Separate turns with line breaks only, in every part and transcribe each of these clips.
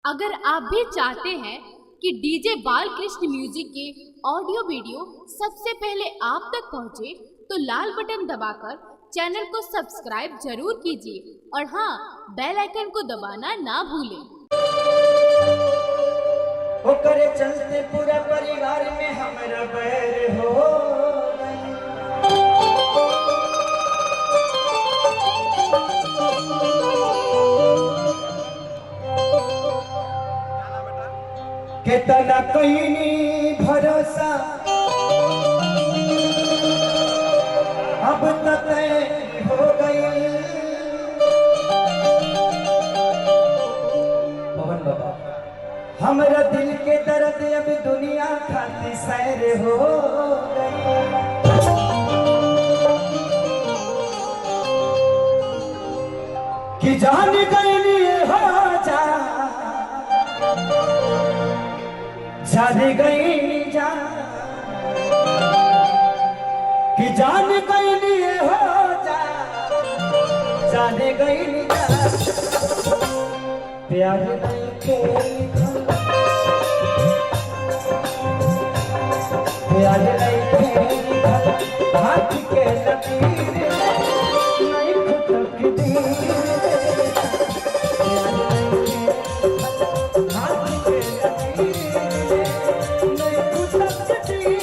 अगर आप भी चाहते हैं कि डीजे बालकृष्ण म्यूजिक के ऑडियो वीडियो सबसे पहले आप तक पहुंचे, तो लाल बटन दबाकर चैनल को सब्सक्राइब जरूर कीजिए और हाँ, बेल आइकन को दबाना ना भूलें।
ओकरे चलते पूरा परिवार में हमरा बैर हो गइल। केतना कईनी भरोसा अब तक हो गइल। पवन बाबा हमरा दिल के दर्द अब दुनिया खातिर सैर हो गई। कि जान गई हो जा, जान गई जा, कि जान गई हो जा, जान गई जा, प्यार नहीं के प्यार नहीं के हाथ के लकीर नहीं खुद तकदीर प्यार नहीं के हाथ के लकीर नहीं खुद तकदीर।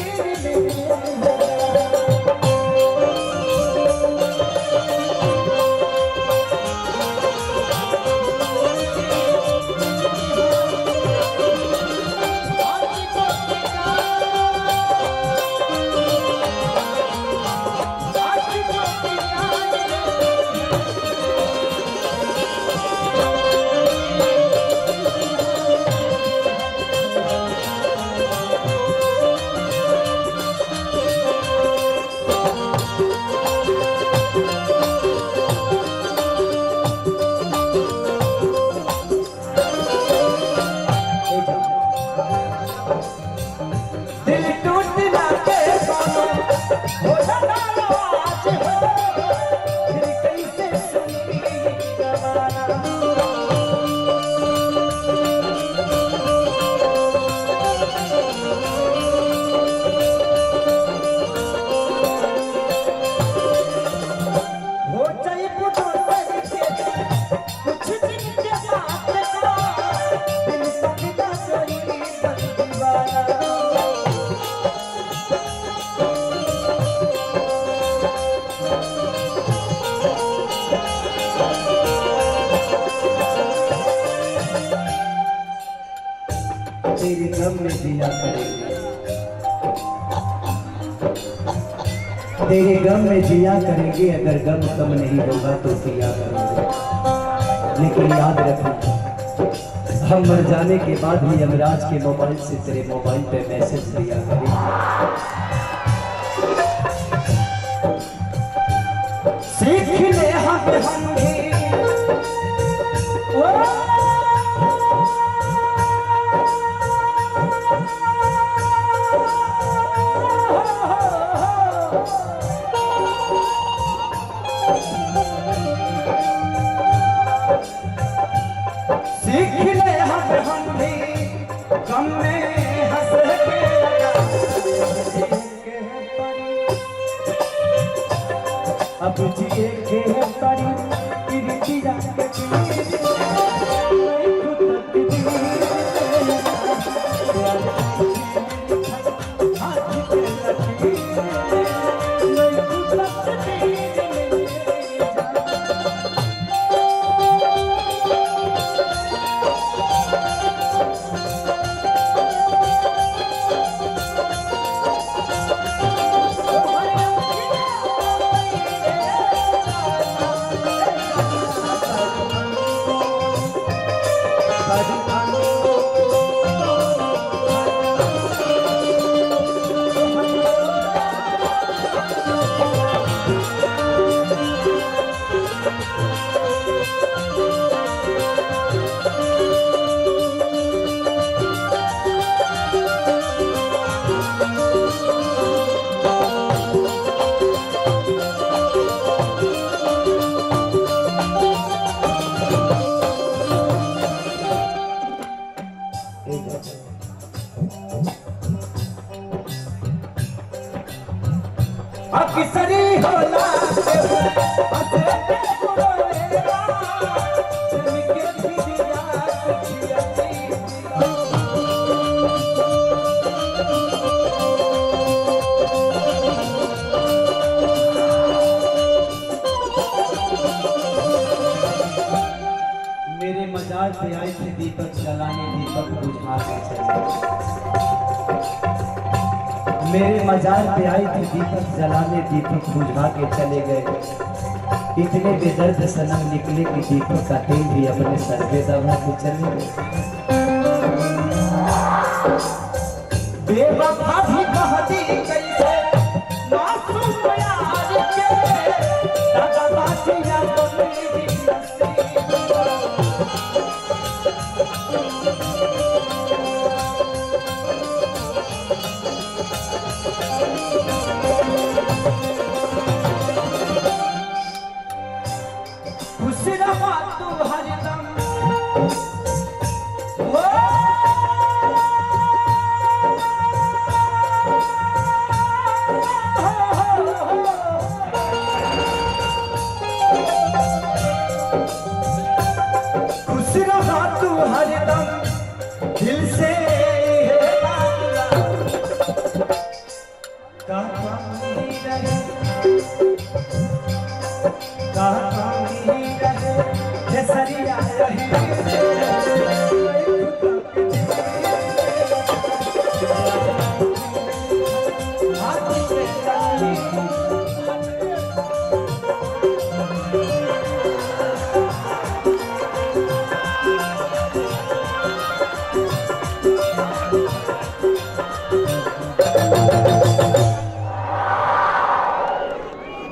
दिल टूटना के कोनो हो नाराज हो, फिर कैसे सुनी जमाना। हो जाई बुढ़ो सर के कुछ दिन के बाद का दिल सबका कोई बन दीवाना। तेरे गम में जिया करेंगे, तेरे गम में जिया करेंगे, अगर गम कम नहीं होगा तो पिया करेंगे। लेकिन याद रखना, हम मर जाने के बाद भी यमराज के मोबाइल से तेरे मोबाइल पे मैसेज दिया करेंगे। सीख ले हम भी ओ सीख ले हम भी गम में हंस के अब जिए के परी प्रीतिया के अक्सरी होला हंसे के रोवेला, प्रेम के फिरिया कुछ। मेरे मजार पे आए थे दीपक जलाने, दीपक बुझा के चले। मेरे मजार पे आए थे दीपक जलाने, दीपक बुझा के चले गए। इतने बेदर्द सनम निकले कि दीपक का तेल भी अपने सर पे दबा के चले गए। बेवफा भी कहती कैसे मासूम यार के, दादा बासिया बनी नसीब। खुश रहा तू हरदम हो, खुश रहा तू हरदम, दिल से